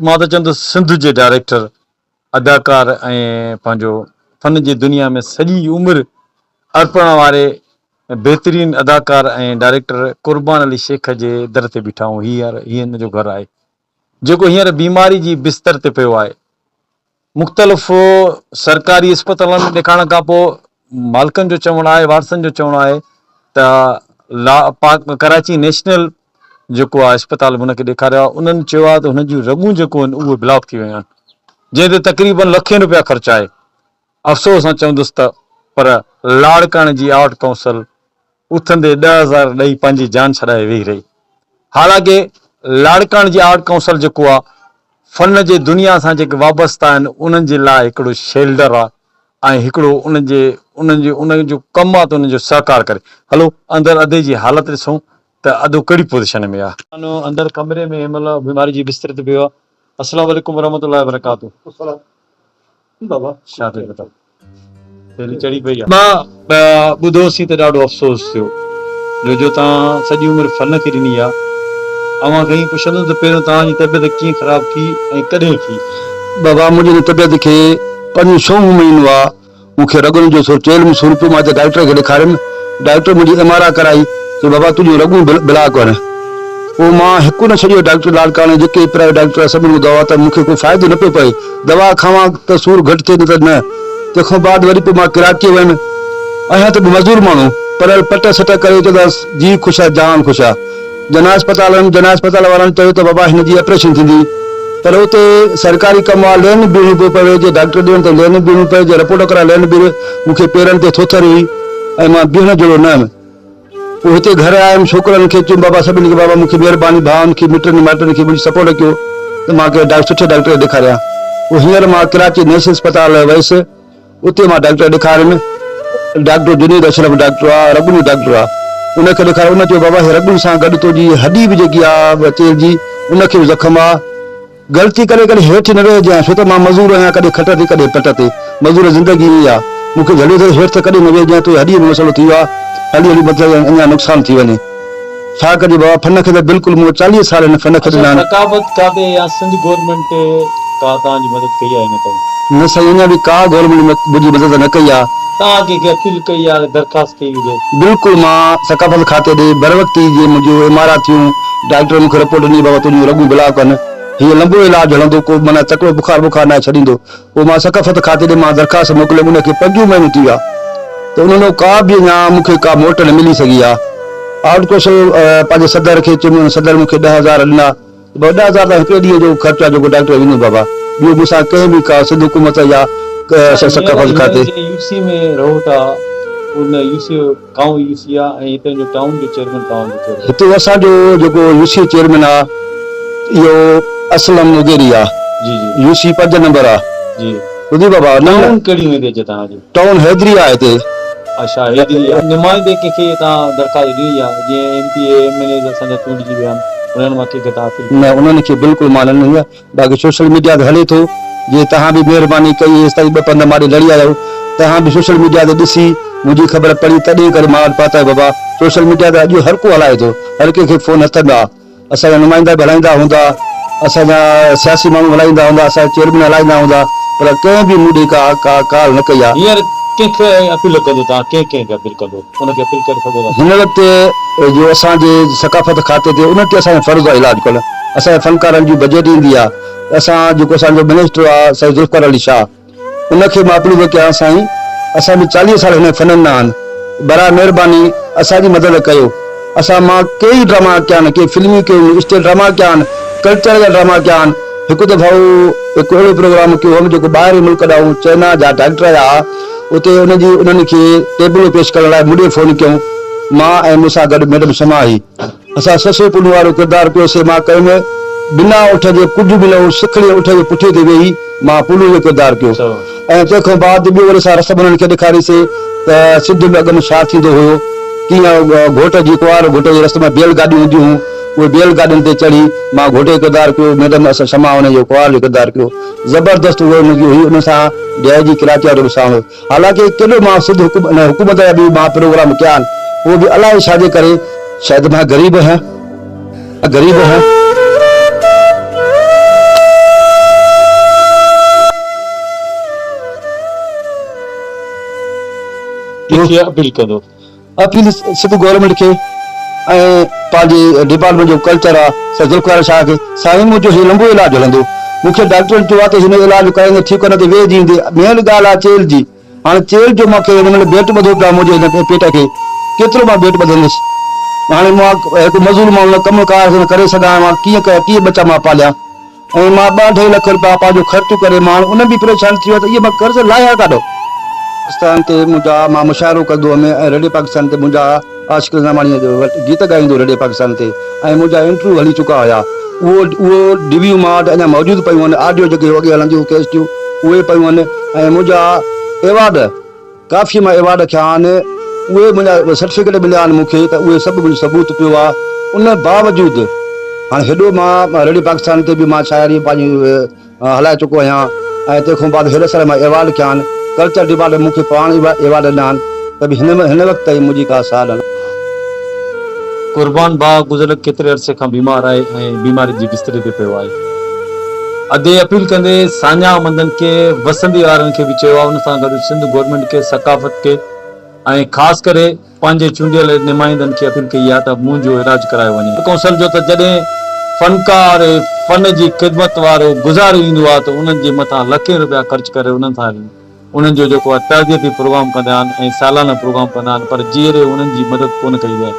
مان ته چوندس سنڌ جي ڊائريڪٽر، اداڪار ۽ پنهنجو فن جي دنيا ۾ سڄي عمر ارپڻ واري بهترين اداڪار ۽ ڊائريڪٽر قربان علي شيخ جي در تي بيٺا آهيون. هي هن جو گهر آهي جيڪو هينئر بيماري جي بستر تي پيو آهي. مختلف سرڪاري اسپتالن ۾ ڏيکارڻ کان پوء مالڪن جو چوڻ آهي وارثن جو چوڻ آهي ته لا پاڪ ڪراچي نيشنل جيڪو آهي اسپتال هن کي ڏيکاريو آهي انهن چيو آهي ته هن جون رڳون جيڪو آهن اهي بلاڪ ٿي ويون آهن جنهن تي تقريبن لکين روپيا خرچ آهي افسوس سان چوندس ته پر لاڙڪاڻي جي آرٽ ڪائونسل اٿندي 10,000 ڏئي پنهنجي جان ڇڏائي ويهي رهي. حالانڪه لاڙڪاڻي جي آرٽ ڪائونسل جيڪو آ فن جي دنيا سان جيڪي وابسته آهن انهن جي لاء هڪڙو شيلڊر آ ۽ هڪڙو انهن جي انهن جي انهن جو ڪم آ ته انهن جو سهڪار ڪري. هلو اندر ادي جي حالت ڏسون ته ادو ڪهڙي پوزيشن ۾ آ. اندر ڪمري ۾ هن مهل بيماري جي بستري تي پيو آ. السلام عليڪم ورحمة الله وبرڪاته. بابا ڇا ٿي پتا دل چڙهي پئي آ. مان ٻڌوسين ته ڏاڍو افسوس ٿيو جو جو توهان سڄي عمر فن کي ڏني آ. اوهان کان ائين پڇندس ته پهريون توهان جي طبيعت ڪيئن خراب ٿي ۽ ڪڏهن ٿي؟ بابا منهنجي هن طبيعت کي پنجون ڇهون مهينو آ. مون کي رڳن جو سور چيلهه ۾ سور پيو مان هتي ڊاڪٽر کي ڏيکاريم ڊاڪٽر منهنجي ايم آر I ڪرائي چيو بابا تنهنجون رڳون بلاڪ آهن پوء مان هڪ نه ڇڏيو ڊاڪٽر لاڙڪاڻي جيڪي پرائيويٽ ڊاڪٽر سڀني کان دوا ته مون کي ڪو فائدو نه پيو پئي دوا کاوان ته سور گهٽ ٿئي نه ته نه تنهن کان بعد وري پوء مان ڪراچيء ويم آهيان ته به مزور ماڻهو پر پٽ سٽ ڪري چوندا جيء خوش آ جان خوش آ. جناح اسپتال ويم، جناح اسپتال وارن چيو ته بابا هن جي آپريشن ٿيندي پر اتي سرڪاري ڪم آ لين بيهڻو پيو پوي جي ڊاڪٽر ڏي وڃ ته لين بيهڻو پئي جي رپورٽ ڪراء لين بيهه مون کي پيرن تي ٿوٿر هئي ۽ مان بيهڻ جهڙو نه هيم پوء هتي گهر آيم ڇوڪرن کي چيم بابا سڀني کي بابا مون کي مهرباني ڀائن کي مٽن مائٽن کي منهنجي سپورٽ ڪيو ته مان ڪنهن سٺي ڊاڪٽر کي ڏيکاريان پوء هينئر مان ڪراچي نيشنل اسپتال ويس اتي مان ڊاڪٽر ڏيکاريم، ڊاڪٽر جنيد اشرف ڊاڪٽر آ، رڳن جو ڊاڪٽر آ، ان کي ڏيکاريم، ان چيو بابا هي رڳن سان گڏ تنهنجي هڏي به جيڪي آ چيلهه جي ان کي به زخم آ، غلطي ڪري ڪڏهن هيٺ نه ويهجانء، ڇو ته مان مزور آهيان ڪڏهن کٽ تي ڪڏهن پٽ تي، مزور زندگي ائين آ، مون کي جهليو اٿس هيٺ ته ڪڏهن نه ويهجانء، تنهنجي هڏيء ۾ مسئلو ٿي ويو آ، هلي هلي متان اڃا نقصان ٿي وڃي. ڇا ڪجي بابا فن کي ته بلڪل مون 40 سال هن فن کي ڏنا آهن. اڇا ثقافت کاتي يا سنڌ گورنمينٽ ڪا توهان جي مدد ڪئي آهي هن تائين؟ نه سائين اڃا به ڪا گورنمينٽ منهنجي مدد نه ڪئي آهي. توهان ڪنهن کي اپيل ڪئي آهي درخواست ڪئي هجي؟ بلڪل مان ثقافت کاتي ڏي بروقت ئي جي منهنجون ايم آر I ٿيون ڊاڪٽر مون کي رپورٽ ڏني بابا تنهنجون رڳون بلاڪ آهن هيء لنبو علاج هلندو ڪو معنيٰ تڪڙو بخار بخار ناهي ڇڏيندو پوء مان ثقافت کاتي ڏي مان درخواست موڪليم ان کي پنجون مهينو ٿي ويا ته انهن ڏانهن ڪا به اڃا مون کي ڪا موٽ نه ملي سگهي آ. آرٽ ڪونسل پنهنجي صدر کي چيم ان صدر مون کي 10,000 ڏنا ته بابا 10,000 ته هڪڙي ڏينهن جو خرچ آ جيڪو ڊاڪٽر ويندو بابا ٻيو مون سان ڪنهن به ڪا سنڌ حڪومت يا ثقافت کاتي. جي يو سي ۾ رهو ٿا ان يو سي ڪائون يو سي آ ۽ هتان جو ٽائون جو چيئرمين توهان جو ڪير آ؟ هتي اسان جو جيڪو يو سي چيئرمين آ اهو اسلم مغيري آ. جي جي. يو سي 5 نمبر آ. جي. ٻڌي بابا نه. ٽائون ڪهڙي ويندي اچي توهان جي؟ ٽائون حيدري آ هتي. اڇا حيدري آ. نمائندي ڪنهن کي توهان درخواست ڏني آ جيئن M P A M N As اسان جا چونڊجي ويا آهن انهن مان ڪنهن کي توهان اپيل ڪئي؟ نه انهن کي بلڪل مان نه ڏني آ. باقي سوشل ميڊيا تي هلي ٿو جي توهان به مهرباني ڪئي هيستائين ٻه پنڌ ماڏي لڙي آيا آهيو توهان به سوشل ميڊيا تي ڏسي منهنجي خبر پڙي تڏهن ڪري مان وٽ پهتا آهيو بابا سوشل ميڊيا تي اڄ هر ڪو هلائي ٿو هر ڪنهن کي فون هٿ ۾ آ اسان جا نمائندا به هلائيندا هوندا اسان جا سياسي ماڻهو هلائيندا هوندا اسان جا چيئرمين هلائيندا هوندا پر ڪنهن به مون ڏي ڪا ڪا ڪال نه ڪئي آ. هينئر ڪنهن کي اپيل ڪندو توهان ڪنهن ڪنهن کي اپيل ڪندو ان کي اپيل ڪري سگهو ٿا. هن وقت جو اسان جي ثقافت کاتي تي ان تي اسان جو فرض آ علاج ڪرڻ اسان جي فنڪارن جي بجيٽ ايندي آ ته اسان جيڪو اسان جو منسٽر آ سائين ذوالفقار علي شاهه ان کي مان اپيل ٿو ڪيان سائين اسان به 40 سال هن فنن ۾ آهن براء مهرباني اسان جي مدد ڪيو اسان مان ڪيئي ڊراما ڪيا آهن ڪيئي فلمون ڪيون اسٽيج ڊراما ڪيا آهن ڪلچر جا ڊراما ڪيا آهن هڪ دفعو هڪ اهڙو پروگرام ڪيو هئم جيڪو ٻاهرين ملڪ ڏانهن چئنا جا ڊاڪٽر آيا ها اتي انهن جي انهن کي ٽيبلو پيش ڪرڻ لاء مون ڏي فون ڪيائون مان ۽ مون سان گڏ ميڊم شمع هئي اسان سسئي پنهون وارو ڪردار ڪيو سي مان ڪيم. بنا اٺ جي ڪجهه به نه هو، سکڻي اٺ جي پٺيء تي ويهي مان پنهون جو ڪردار ڪيو ۽ تنهن کان بعد ٻيو وري اسان رسم انهن کي ڏيکاري سي ته سنڌ ۾ اڳ ۾ ڇا ٿيندو هيو، ڪيئن گهوٽ جي ڪنوار گهوٽ جي رستي ۾ بيل گاڏيون هونديون هيون، اهي بيل گاڏين تي چڙهي مان گهوٽ جو ڪردار ڪيو، ميڊم شمع ان جو ڪنوار جو ڪردار ڪيو. زبردست اهو ان جي هئي، ان سان ڊي I جي ڪراچي وارو به ساڻ هيو. حالانڪه ڪيڏو مان سنڌ حڪومت جا به مان پروگرام ڪيا آهن اهو به الائي ڇا جي ڪري شايد مان غريب آهيان غريب آهيان. ڪنهن کي اپيل ڪندو؟ اپيل سنڌ گورنمينٽ کي ۽ پنهنجي ڊپارٽمينٽ جو ڪلچر آ سر ذوالفقار شاهه کي سائين منهنجو هي لنبو علاج هلندو مون کي ڊاڪٽرن چيو آ ته هن علاج ڪرائيندي ٺيڪ نه ته ويهه جيندي مين ڳالهه آ چيلهه جي هاڻي چيلهه جو مان کي هن مهل بيلٽ ٻڌو پيو آ منهنجي هن پيٽ کي ڪيترو مان بيلٽ ٻڌندس هاڻي مان هڪ مزور ماڻهو نه ڪم ڪار نه ڪري سگهان مان ڪيئن ڪيان ڪيئن ٻچا مان پاليان ۽ مان ٻه اڍائي لک رپيا پنهنجو خرچ ڪري مان ان به پريشان ٿي ويو ته اهي مان قرض لاهيان ڪاڏو. پاڪستان تي منهنجا مان مشاعرو ڪندو هئم ۽ ريڊيو پاڪستان تي منهنجا عاشق نظاماڻيء جو وٽ گيت ڳائيندو ريڊيو پاڪستان تي ۽ منهنجا انٽرويو هلي چڪا هيا اهو اهو ڊي ويون مان وٽ اڃا موجود پيون آهن آڊيو جيڪي اڳي هلنديون هيون ڪيسٽيون اهي پيون آهن ۽ منهنجا ايوارڊ ڪافي مان ايوارڊ رکيا آهن اهي منهنجا سرٽيفڪيٽ مليا آهن مون کي ته اهي سڀ منهنجو ثبوت پيو آهي ان باوجود هاڻي هيڏو مان ريڊيو پاڪستان تي به مان شاعري پنهنجي هلائي چڪو آهيان ۽ تنهن کان بعد هيڏا سارا مان ايوارڊ رکيا آهن ڪلچر ڊپارٽمينٽ مون کي پاڻ ايوارڊ ڏنا آهن ته به هن هن وقت تائين منهنجي ڪا سار نه قربان ڀاء گذريل ڪيتري عرصي کان بيمار آهي ۽ بيماري جي بستري تي پيو آهي. ادي اپيل ڪندي ساڃاهه مندن کي وسندي وارن کي به چيو آهي ان سان گڏ سنڌ گورنمينٽ کي ثقافت کي ۽ خاص ڪري پنهنجي چونڊيل نمائندن کي اپيل ڪئي آهي ته منهنجو علاج ڪرايو وڃي. ڪونسل جو ته جڏهن فنڪار فن جي خدمت وارو گذاري ايندو آهي ته انهن جي مٿان لکين روپيا خرچ ڪري انهن سان انهن جو جيڪو آهي تعزيتي پروگرام ڪندا آهن ۽ سالانه پروگرام ڪندا آهن پر جيئري انهن جي مدد ڪونه ڪئي وئي.